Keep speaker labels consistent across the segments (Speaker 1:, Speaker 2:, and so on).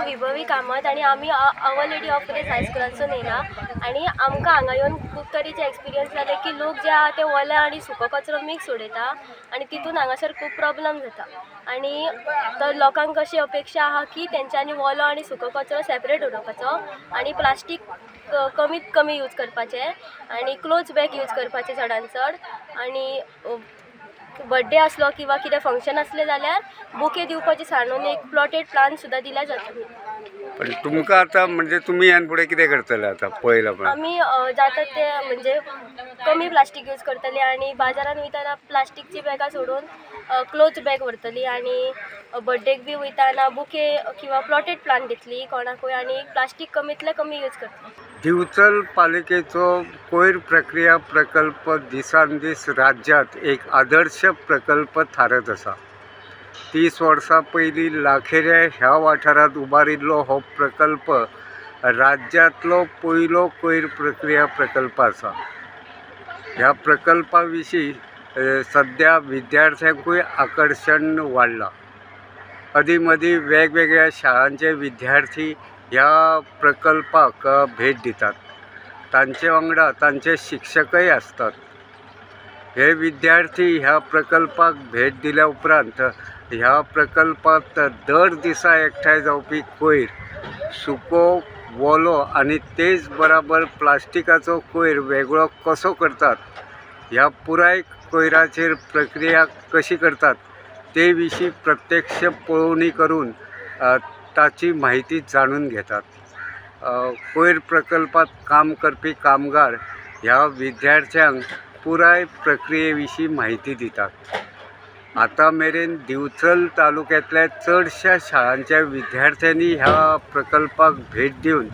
Speaker 1: नांव विभवी कामत आनी आमी our lady of grace हायस्कुलांसून येयला आनी आमकां हांगा येवन खूब तरेचे एक्सपिरियन्स जाले की लोक जे आहा ते ओले आनी सुको कचरो मिक्स उडयता आनी तितून हांगासर खूब प्रॉब्लम जाता आनी तर लोकांक अशी अपेक्षा आहा की तेंच्यांनी ओलो आनी सुको कचरो सेपरेट उडोवपाचो आनी प्लास्टीक कमीत कमी यूज करपाचें आनी क्लोथ बॅग यूज करपाचें चडान चड आनी बड्डे आसलो किंवा कितें फंक्शन आसलें जाल्यार बुके दिवपाची सांडून एक प्लॉटेड प्लांट सुद्दां दिल्यार जाता.
Speaker 2: पण तुमकां आतां म्हणजे तुमी ह्यान फुडें कितें करतले आतां पळयलां पण
Speaker 1: आमी जाता ते म्हणजे कमी प्लास्टीक यूज करतले आनी बाजारान वयतना प्लास्टिकची बॅगां सोडून क्लोथ बॅग व्हरतली आनी बड्डेक बी वयतना बुके किंवा प्लॉटेड प्लांट दितली कोणाकूय आनी प्लास्टीक कमीतले कमी यूज करतली.
Speaker 2: दिवचल पालिकेचो कोयर प्रक्रिया प्रकल्प दिसान दीस राज्यांत एक आदर्श प्रकल्प थारत आसा. 30 वर्सां पयलीं लाखेरे ह्या वाठारांत उबारिल्लो हो प्रकल्प राज्यांतलो पयलो कोयर प्रक्रिया प्रकल्प आसा. ह्या प्रकल्पा विशीं सद्या विद्यार्थ्यांकूय आकर्शण वाडलां. अदीं मदीं वेगवेगळ्या शाळांचे विद्यार्थी ह्या प्रकल्पाक भेट दितात. तांचे वांगडा तांचे शिक्षकय आसतात. हे विद्यार्थी ह्या प्रकल्पाक भेट दिल्या उपरांत ह्या प्रकल्पांत दर दिसा एकठांय जावपी कोयर सुको ओलो आनी तेच बराबर प्लास्टिकाचो कोयर वेगळो कसो करतात, ह्या पुराय कोयराचेर प्रक्रिया कशी करतात ते विशीं प्रत्यक्ष पळोवणी करून ताची म्हायती जाणून घेतात. कोयर प्रकल्पांत काम करपी कामगार ह्या विद्यार्थ्यांक पुराय प्रक्रिये विशीं म्हायती दितात. आतां मेरेन दिवचल तालुक्यांतल्या चडश्या शाळांच्या विद्यार्थ्यांनी ह्या प्रकल्पाक भेट दिवन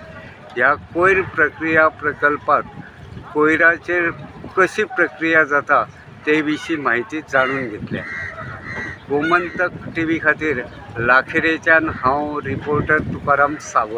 Speaker 2: ह्या कोयर प्रक्रिया प्रकल्पांत कोयराचेर कशी प्रक्रिया जाता ते विशीं म्हायती जाणून घेतल्या. गोमंतक टीव्ही खातीर लाखेरेच्यान हांव रिपोर्टर तुकाराम सावंत.